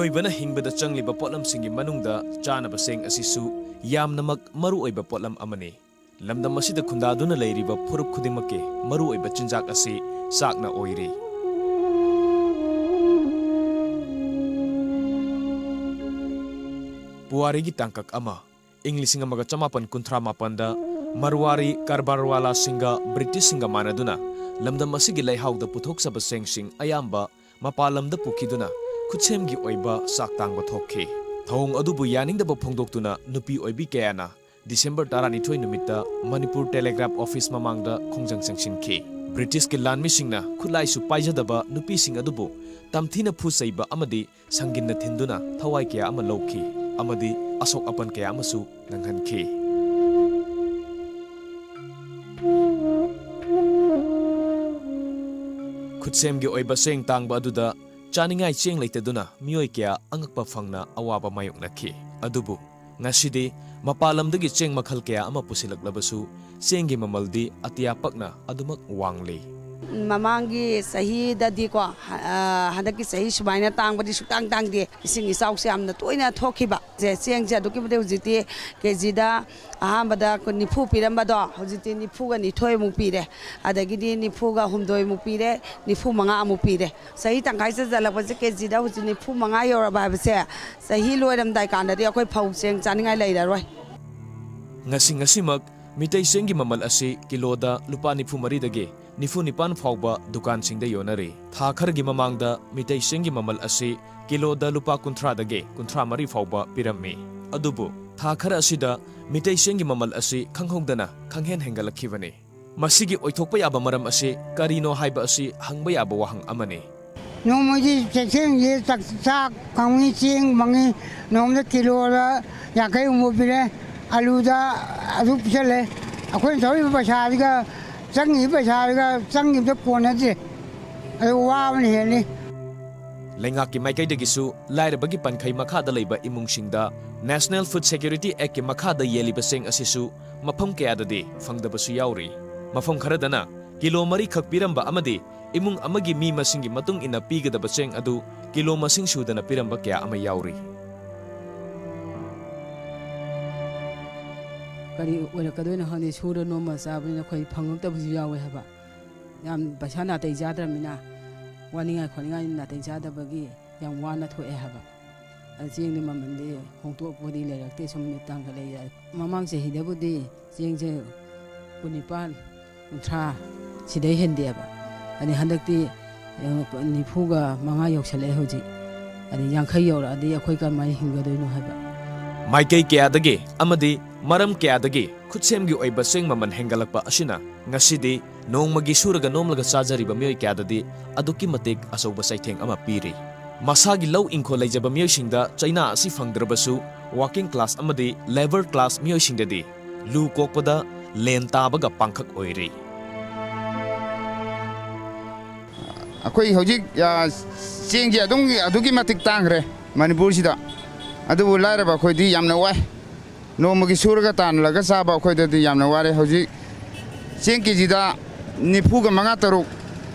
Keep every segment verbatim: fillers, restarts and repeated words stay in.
ꯃꯤꯑꯣꯏꯕꯅ ꯍꯤꯡꯕꯗ ꯆꯪꯂꯤꯕ ꯄꯣꯠꯂꯝꯁꯤꯡꯒꯤ ꯃꯅꯨꯡꯗ ꯆꯥꯅꯕ ꯆꯦꯡ ꯑꯁꯤꯁꯨ ꯌꯥꯝꯅꯃꯛ ꯃꯔꯨꯑꯣꯏꯕ ꯄꯣꯠꯂꯝ ꯑꯃꯅꯤ꯫ ꯂꯝꯗꯝ ꯑꯁꯤꯗ ꯈꯨꯟꯗꯥꯗꯨꯅ ꯂꯩꯔꯤꯕ ꯐꯨꯔꯨꯞ ꯈꯨꯗꯤꯡꯃꯛꯀꯤ ꯃꯔꯨꯑꯣꯏꯕ ꯆꯤꯟꯖꯥꯛ ꯑꯁꯤ ꯆꯥꯛꯅ ꯑꯣꯏꯔꯤ꯫ ꯄꯨꯋꯥꯔꯤꯒꯤ ꯇꯥꯡꯀꯛ ꯑꯃ꯫ ꯏꯪ ꯂꯤꯁꯤꯡ ꯑꯃꯒ ꯆꯃꯥꯄꯟ ꯀꯨꯟꯊ꯭ꯔꯥ ꯃꯥꯄꯟꯗ ꯃꯔꯋꯥꯔꯤ ꯀꯔꯕꯥꯔꯋꯥꯂꯥꯁꯤꯡꯒ ꯕ꯭ꯔꯤꯇꯤꯁꯁꯤꯡꯒ ꯃꯥꯟꯅꯗꯨꯅ ꯂꯝꯗꯝ ꯑꯁꯤꯒꯤ ꯂꯩꯍꯥꯎꯗ ꯄꯨꯊꯣꯛꯆꯕ ꯆꯦꯡꯁꯤꯡ ꯑꯌꯥꯝꯕ ꯃꯄꯥꯟ ꯂꯝꯗ ꯄꯨꯈꯤꯗꯨꯅ ꯈꯨꯠꯁꯦꯝꯒꯤ ꯑꯣꯏꯕ ꯆꯥꯛ ꯇꯥꯡꯕ ꯊꯣꯛꯈꯤ꯫ ꯊꯧꯑꯣꯡ ꯑꯗꯨꯕꯨ ꯌꯥꯅꯤꯡꯗꯕ ꯐꯣꯡꯗꯣꯛꯇꯨꯅ ꯅꯨꯄꯤ ꯑꯣꯏꯕꯤ ꯀꯌꯥꯅ ꯗꯤꯁꯦꯝꯕꯔ ꯇꯔꯥꯅꯤꯊꯣꯏ ꯅꯨꯃꯤꯠꯇ ꯃꯅꯤꯄꯨꯔ ꯇꯦꯂꯦꯒ꯭ꯔꯥꯐ ꯑꯣꯐꯤꯁ ꯃꯃꯥꯡꯗ ꯈꯣꯡꯖꯪ ꯆꯪꯁꯤꯟꯈꯤ꯫ ꯕ꯭ꯔꯤꯇꯤꯁꯀꯤ ꯂꯥꯟꯃꯤꯁꯤꯡꯅ ꯈꯨꯠꯂꯥꯏꯁꯨ ꯄꯥꯏꯖꯗꯕ ꯅꯨꯄꯤꯁꯤꯡ ꯑꯗꯨꯕꯨ ꯇꯝꯊꯤꯅ ꯐꯨ ꯆꯩꯕ ꯑꯃꯗꯤ ꯁꯪꯒꯤꯟꯅ ꯊꯤꯟꯗꯨꯅ ꯊꯋꯥꯏ ꯀꯌꯥ ꯑꯃ ꯂꯧꯈꯤ ꯑꯃꯗꯤ ꯑꯁꯣꯛ ꯑꯄꯟ ꯀꯌꯥ ꯑꯃꯁꯨ ꯅꯪꯍꯟꯈꯤ꯫ ꯈꯨꯠꯁꯦꯝꯒꯤ ꯑꯣꯏꯕ ꯆꯦꯡ ꯇꯥꯡꯕ ꯑꯗꯨꯗ ꯆꯥꯅꯤꯡꯉꯥꯏ ꯆꯦꯡ ꯂꯩꯇꯗꯨꯅ ꯃꯤꯑꯣꯏ ꯀꯌꯥ ꯑꯉꯛꯄ ꯐꯪꯅ ꯑꯋꯥꯕ ꯃꯥꯌꯣꯛꯅꯈꯤ꯫ ꯑꯗꯨꯕꯨ ꯉꯁꯤꯗꯤ ꯃꯄꯥꯟ ꯂꯝꯗꯒꯤ ꯆꯦꯡ ꯃꯈꯜ ꯀꯌꯥ ꯑꯃ ꯄꯨꯁꯤꯜꯂꯛꯂꯕꯁꯨ ꯆꯦꯡꯒꯤ ꯃꯃꯜꯗꯤ ꯑꯇꯤꯌꯥ ꯄꯛꯅ ꯑꯗꯨꯃꯛ ꯋꯥꯡꯂꯤ꯫ ꯃꯃꯥꯡꯒꯤ ꯆꯍꯤꯗꯗꯤꯀꯣ, ꯑ, ꯍꯟꯗꯛꯀꯤ ꯆꯍꯤ ꯁꯨꯃꯥꯏꯅ ꯇꯥꯡꯕꯗꯤ ꯁꯨꯛꯇꯥꯡ ꯇꯥꯡꯗꯦ꯫ ꯏꯁꯤꯡ ꯏꯆꯥꯎꯁꯦ ꯌꯥꯝꯅ ꯇꯣꯏꯅ ꯊꯣꯛꯈꯤꯕ꯫ ꯁꯦ, ꯆꯦꯡꯁꯦ ꯑꯗꯨꯛꯀꯤ ꯃꯇꯤꯛ ꯍꯧꯖꯤꯛꯇꯤ ꯀꯦ ꯖꯤꯗ ꯑꯍꯥꯟꯕꯗ ꯀꯨꯟ, ꯅꯤꯐꯨ ꯄꯤꯔꯝꯕꯗꯣ ꯍꯧꯖꯤꯛꯇꯤ ꯅꯤꯐꯨꯒ ꯅꯤꯊꯣꯏꯃꯨꯛ ꯄꯤꯔꯦ, ꯑꯗꯒꯤꯗꯤ ꯅꯤꯐꯨꯒ ꯍꯨꯝꯗꯣꯏꯃꯨꯛ ꯄꯤꯔꯦ, ꯅꯤꯐꯨ ꯃꯉꯥ ꯑꯃꯨꯛ ꯄꯤꯔꯦ꯫ ꯆꯍꯤ ꯇꯪꯈꯥꯏ ꯆꯟꯁꯤꯜꯂꯛꯄꯁꯦ ꯀꯦ ꯖꯤꯗ ꯍꯧꯖꯤꯛ ꯅꯤꯐꯨ ꯃꯉꯥ ꯌꯧꯔꯕ ꯍꯥꯏꯕꯁꯦ, ꯆꯍꯤ ꯂꯣꯏꯔꯝꯗꯥꯏ ꯀꯥꯟꯗꯗꯤ ꯑꯩꯈꯣꯏ ꯐꯧ ꯆꯦꯡ ꯆꯥꯅꯤꯡꯉꯥꯏ ꯂꯩꯔꯔꯣꯏ꯫ ꯉꯁꯤ ꯉꯁꯤꯃꯛ ꯃꯤꯇꯩ ꯆꯦꯡꯒꯤ ꯃꯃꯜ ꯑꯁꯤ ꯀꯤꯂꯣꯗ ꯂꯨꯄꯥ ꯅꯤꯐꯨ ꯃꯔꯤꯗꯒꯤ ꯅꯤꯐꯨ ꯅꯤꯄꯥꯟ ꯐꯥꯎꯕ ꯗꯨꯀꯥꯟꯁꯤꯡꯗ ꯌꯣꯟꯅꯔꯤ꯫ ꯊꯥ ꯈꯔꯒꯤ ꯃꯃꯥꯡꯗ ꯃꯤꯇꯩ ꯆꯦꯡꯒꯤ ꯃꯃꯜ ꯑꯁꯤ ꯀꯤꯂꯣꯗ ꯂꯨꯄꯥ ꯀꯨꯟꯊ꯭ꯔꯥꯗꯒꯤ ꯀꯨꯟꯊ꯭ꯔꯥ ꯃꯔꯤ ꯐꯥꯎꯕ ꯄꯤꯔꯝꯃꯤ꯫ ꯑꯗꯨꯕꯨ ꯊꯥ ꯈꯔ ꯑꯁꯤꯗ ꯃꯤꯇꯩ ꯆꯦꯡꯒꯤ ꯃꯃꯜ ꯑꯁꯤ ꯈꯪꯍꯧꯗꯅ ꯈꯪꯍꯦꯟ ꯍꯦꯟꯒꯠꯂꯛꯈꯤꯕꯅꯤ꯫ ꯃꯁꯤꯒꯤ ꯑꯣꯏꯊꯣꯛꯄ ꯌꯥꯕ ꯃꯔꯝ ꯑꯁꯤ ꯀꯔꯤꯅꯣ ꯍꯥꯏꯕ ꯑꯁꯤ ꯍꯪꯕ ꯌꯥꯕ ꯋꯥꯍꯪ ꯑꯃꯅꯤ꯫ ꯅꯣꯡꯃꯒꯤ ꯆꯦꯛꯁꯦꯡꯁꯦ ꯆꯥꯛ, ꯆꯥꯛ ꯐꯪꯉꯤ, ꯆꯦꯡ ꯐꯪꯉꯤ, ꯅꯣꯡꯃꯗ ꯀꯤꯂꯣꯗ ꯌꯥꯡꯈꯩ ꯍꯨꯝꯐꯨ ꯄꯤꯔꯦ, ꯑꯂꯨꯗ ꯑꯗꯨꯛ ꯄꯤꯁꯜꯂꯦ꯫ ꯑꯩꯈꯣꯏꯅ ꯇꯧꯔꯤꯕ ꯄꯩꯁꯥꯁꯤꯒ ꯆꯪꯉꯤꯕ ꯄꯩꯁꯥꯁꯤꯒ ꯆꯪꯉꯤꯕꯗ ꯀꯣꯟꯅꯗ꯭ꯔꯦ꯫ ꯑꯗꯨ ꯋꯥꯕꯅ ꯍꯦꯜꯂꯤ꯫ ꯂꯩꯉꯥꯛꯀꯤ ꯃꯥꯏꯀꯩꯗꯒꯤꯁꯨ ꯂꯥꯏꯔꯕꯒꯤ ꯄꯟꯈꯩ ꯃꯈꯥꯗ ꯂꯩꯕ ꯏꯃꯨꯡꯁꯤꯡꯗ National Food Security Actꯀꯤ ꯃꯈꯥꯗ ꯌꯦꯜꯂꯤꯕ ꯆꯦꯡ ꯑꯁꯤꯁꯨ ꯃꯐꯝ ꯀꯌꯥꯗꯗꯤ ꯐꯪꯗꯕꯁꯨ ꯌꯥꯎꯔꯤ꯫ ꯃꯐꯝ ꯈꯔꯗꯅ ꯀꯤꯂꯣ ꯃꯔꯤꯈꯛ ꯄꯤꯔꯝꯕ ꯑꯃꯗꯤ ꯏꯃꯨꯡ ꯑꯃꯒꯤ ꯃꯤ ꯃꯁꯤꯡꯒꯤ ꯃꯇꯨꯡ ꯏꯟꯅ ꯄꯤꯒꯗꯕ ꯆꯦꯡ ꯑꯗꯨ ꯀꯤꯂꯣ ꯃꯁꯤꯡ ꯁꯨꯗꯅ ꯄꯤꯔꯝꯕ ꯀꯌꯥ ꯑꯃ ꯌꯥꯎꯔꯤ꯫ ꯀꯔꯤ ꯑꯣꯏꯔꯛꯀꯗꯣꯏꯅꯣ ꯈꯪꯗꯦ꯫ ꯁꯨꯔ ꯅꯣꯝꯃ ꯆꯥꯕꯅꯤꯅ ꯑꯩꯈꯣꯏ ꯐꯪꯉꯛꯇꯕꯁꯨ ꯌꯥꯎꯋꯦ ꯍꯥꯏꯕ꯫ ꯌꯥꯝ ꯄꯩꯁꯥ ꯅꯥꯇꯩ ꯆꯥꯗ꯭ꯔꯕꯅꯤꯅ, ꯋꯥꯅꯤꯡꯉꯥꯏ ꯈꯣꯠꯅꯤꯡꯉꯥꯏ ꯅꯥꯇꯩ ꯆꯥꯗꯕꯒꯤ ꯌꯥꯝ ꯋꯥꯅ ꯊꯣꯛꯑꯦ ꯍꯥꯏꯕ꯫ ꯑꯗ ꯆꯦꯡꯗꯤ ꯃꯃꯜꯗꯤ ꯍꯣꯡꯗꯣꯛꯄꯗꯤ ꯂꯩꯔꯛꯇꯦ, ꯁꯨꯝ ꯇꯥꯡꯈꯠꯂꯛꯏ꯫ ꯃꯃꯥꯡ ꯆꯍꯤꯗꯕꯨꯗꯤ ꯆꯦꯡꯁꯦ ꯀꯨꯟꯅꯤꯄꯥꯟ, ꯀꯨꯟꯊ꯭ꯔꯥ ꯁꯤꯗꯩ ꯍꯦꯟꯗꯦꯕ꯫ ꯑꯗꯩ ꯍꯟꯗꯛꯇꯤ, ꯑ, ꯅꯤꯐꯨꯒ ꯃꯉꯥ ꯌꯧꯁꯜꯂꯛꯑꯦ ꯍꯧꯖꯤꯛ꯫ ꯑꯗꯩ ꯌꯥꯡꯈꯩ ꯌꯧꯔꯛꯑꯗꯤ ꯑꯩꯈꯣꯏ ꯀꯃꯥꯏꯅ ꯍꯤꯡꯒꯗꯣꯏꯅꯣ ꯍꯥꯏꯕ꯫ ꯃꯥꯏꯀꯩ ꯀꯌꯥꯗꯒꯤ ꯑꯃꯗꯤ ꯃꯔꯝ ꯀꯌꯥꯗꯒꯤ ꯈꯨꯠꯁꯦꯝꯒꯤ ꯑꯣꯏꯕ ꯆꯦꯡ ꯃꯃꯜ ꯍꯦꯟꯒꯠꯂꯛꯄ ꯑꯁꯤꯅ ꯉꯁꯤꯗꯤ ꯅꯣꯡꯃꯒꯤ ꯁꯨꯔꯒ ꯅꯣꯝꯂꯒ ꯆꯥꯖꯔꯤꯕ ꯃꯤꯑꯣꯏ ꯀꯌꯥꯗꯗꯤ ꯑꯗꯨꯛꯀꯤ ꯃꯇꯤꯛ ꯑꯆꯧꯕ ꯆꯩꯊꯦꯡ ꯑꯃ ꯄꯤꯔꯤ꯫ ꯃꯁꯥꯒꯤ ꯂꯧ ꯏꯪꯈꯣꯜ ꯂꯩꯖꯕ ꯃꯤꯑꯣꯏꯁꯤꯡꯗ ꯆꯩꯅꯥ ꯑꯁꯤ ꯐꯪꯗ꯭ꯔꯕꯁꯨ, working class ꯑꯃꯗꯤ labour class ꯃꯤꯑꯣꯏꯁꯤꯡꯗꯗꯤ ꯂꯨ ꯀꯣꯛꯄꯗ ꯂꯦꯟ ꯇꯥꯕꯒ ꯄꯥꯡꯈꯛ ꯑꯣꯏꯔꯤ꯫ ꯑꯩꯈꯣꯏ ꯍꯧꯖꯤꯛ, ꯑ, ꯆꯦꯡꯁꯦ ꯑꯗꯨꯝ, ꯑꯗꯨꯛꯀꯤ ꯃꯇꯤꯛ ꯇꯥꯡꯈ꯭ꯔꯦ ꯃꯅꯤꯄꯨꯔꯁꯤꯗ꯫ ꯑꯗꯨꯕꯨ ꯂꯥꯏꯔꯕ ꯑꯩꯈꯣꯏꯗꯤ ꯌꯥꯝꯅ ꯋꯥꯏ꯫ ꯅꯣꯡꯃꯒꯤ ꯁꯨꯔꯒ ꯇꯥꯜꯂꯒ ꯆꯥꯕ ꯑꯩꯈꯣꯏꯗꯗꯤ ꯌꯥꯝꯅ ꯋꯥꯔꯦ꯫ ꯍꯧꯖꯤꯛ ꯆꯦꯡ ꯀꯦ ꯖꯤꯗ ꯅꯤꯐꯨꯒ ꯃꯉꯥ ꯇꯔꯨꯛ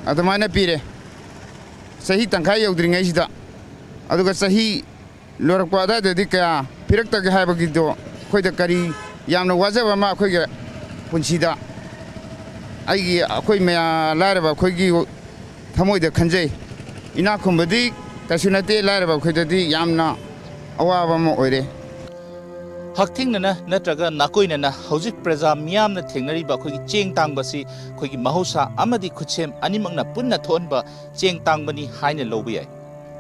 ꯑꯗꯨꯃꯥꯏꯅ ꯄꯤꯔꯦ, ꯆꯍꯤ ꯇꯪꯈꯥꯏ ꯌꯧꯗ꯭ꯔꯤꯉꯩꯁꯤꯗ꯫ ꯑꯗꯨꯒ ꯆꯍꯤ ꯂꯣꯏꯔꯛꯄ ꯑꯗꯨꯋꯥꯏꯗꯗꯤ ꯀꯌꯥ ꯄꯤꯔꯛꯇꯒꯦ ꯍꯥꯏꯕꯒꯤꯗꯣ ꯑꯩꯈꯣꯏꯗ ꯀꯔꯤ ꯌꯥꯝꯅ ꯋꯥꯖꯕ ꯑꯃ ꯑꯩꯈꯣꯏꯒꯤ ꯄꯨꯟꯁꯤꯗ ꯑꯩꯒꯤ, ꯑꯩꯈꯣꯏ ꯃꯌꯥ-, ꯂꯥꯏꯔꯕ ꯑꯩꯈꯣꯏꯒꯤ ꯊꯃꯣꯏꯗ ꯈꯟꯖꯩ꯫ ꯏꯅꯥꯛ ꯈꯨꯟꯕꯗꯤ ꯀꯩꯁꯨ ꯅꯠꯇꯦ, ꯂꯥꯏꯔꯕ ꯑꯩꯈꯣꯏꯗꯗꯤ ꯌꯥꯝꯅ ꯑꯋꯥꯕ ꯑꯃ ꯑꯣꯏꯔꯦ꯫ ꯍꯛꯊꯦꯡꯅꯅ ꯅꯠꯇ꯭ꯔꯒ ꯅꯥꯀꯣꯏꯅꯅ ꯍꯧꯖꯤꯛ ꯄ꯭ꯔꯖꯥ ꯃꯤꯌꯥꯝꯅ ꯊꯦꯡꯅꯔꯤꯕ ꯑꯩꯈꯣꯏꯒꯤ ꯆꯦꯡ ꯇꯥꯡꯕ ꯑꯁꯤ ꯑꯩꯈꯣꯏꯒꯤ ꯃꯍꯧꯁꯥ ꯑꯃꯗꯤ ꯈꯨꯠꯁꯦꯝ ꯑꯅꯤꯃꯛꯅ ꯄꯨꯟꯅ ꯊꯣꯛꯍꯟꯕ ꯆꯦꯡ ꯇꯥꯡꯕꯅꯤ ꯍꯥꯏꯅ ꯂꯧꯕ ꯌꯥꯏ꯫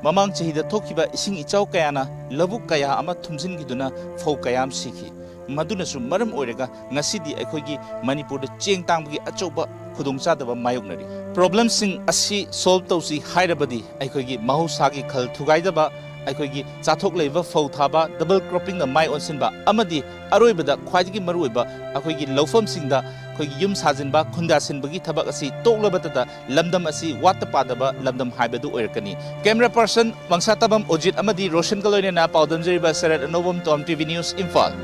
ꯃꯃꯥꯡ ꯆꯍꯤꯗ ꯊꯣꯛꯈꯤꯕ ꯏꯁꯤꯡ ꯏꯆꯥꯎ ꯀꯌꯥꯅ ꯂꯧꯕꯨꯛ ꯀꯌꯥ ꯑꯃ ꯊꯨꯝꯖꯤꯟꯈꯤꯗꯨꯅ ꯐꯧ ꯀꯌꯥ ꯑꯃ ꯁꯤꯈꯤ꯫ ꯃꯗꯨꯅꯁꯨ ꯃꯔꯝ ꯑꯣꯏꯔꯒ ꯉꯁꯤꯗꯤ ꯑꯩꯈꯣꯏꯒꯤ ꯃꯅꯤꯄꯨꯔꯗ ꯆꯦꯡ ꯇꯥꯡꯕꯒꯤ ꯑꯆꯧꯕ ꯈꯨꯗꯣꯡꯆꯥꯗꯕ ꯃꯥꯌꯣꯛꯅꯔꯤ꯫ ꯄ꯭ꯔꯣꯕ꯭ꯂꯦꯝꯁꯤꯡ ꯑꯁꯤ ꯁꯣꯜꯕ ꯇꯧꯁꯤ ꯍꯥꯏꯔꯕꯗꯤ ꯑꯩꯈꯣꯏꯒꯤ ꯃꯍꯧꯁꯥꯒꯤ ꯈꯜ ꯊꯨꯒꯥꯏꯗꯕ, ꯑꯩꯈꯣꯏꯒꯤ ꯆꯥꯊꯣꯛ ꯂꯩꯕ ꯐꯧ ꯊꯥꯕ, ꯗꯕꯜ ꯀ꯭ꯔꯣꯞꯄꯤꯡꯗ ꯃꯥꯏ ꯑꯣꯟꯁꯤꯟꯕ ꯑꯃꯗꯤ ꯑꯔꯣꯏꯕꯗ ꯈ꯭ꯋꯥꯏꯗꯒꯤ ꯃꯔꯨꯑꯣꯏꯕ ꯑꯩꯈꯣꯏꯒꯤ ꯂꯧꯐꯝꯁꯤꯡꯗ ꯑꯩꯈꯣꯏꯒꯤ ꯌꯨꯝ ꯁꯥꯖꯤꯟꯕ, ꯈꯨꯟꯗꯥꯁꯤꯟꯕꯒꯤ ꯊꯕꯛ ꯑꯁꯤ ꯇꯣꯛꯂꯕꯇꯗ ꯂꯝꯗꯝ ꯑꯁꯤ ꯋꯥꯠꯇ ꯄꯥꯗꯕ ꯂꯝꯗꯝ ꯍꯥꯏꯕꯗꯨ ꯑꯣꯏꯔꯛꯀꯅꯤ꯫ Camera person ꯃꯪꯁꯥꯇꯥꯕꯝ ꯑꯣꯖꯤꯠ ꯑꯃꯗꯤ ꯔꯣꯁꯟꯒ ꯂꯣꯏꯅꯅ ꯄꯥꯎꯗꯝꯖꯔꯤꯕ ꯁꯔꯠ ꯑꯅꯧꯕꯝ, ꯇꯣꯝ ꯇꯤ ꯚꯤ ꯅ꯭ꯌꯨꯁ, ꯏꯝꯐꯥꯜ꯫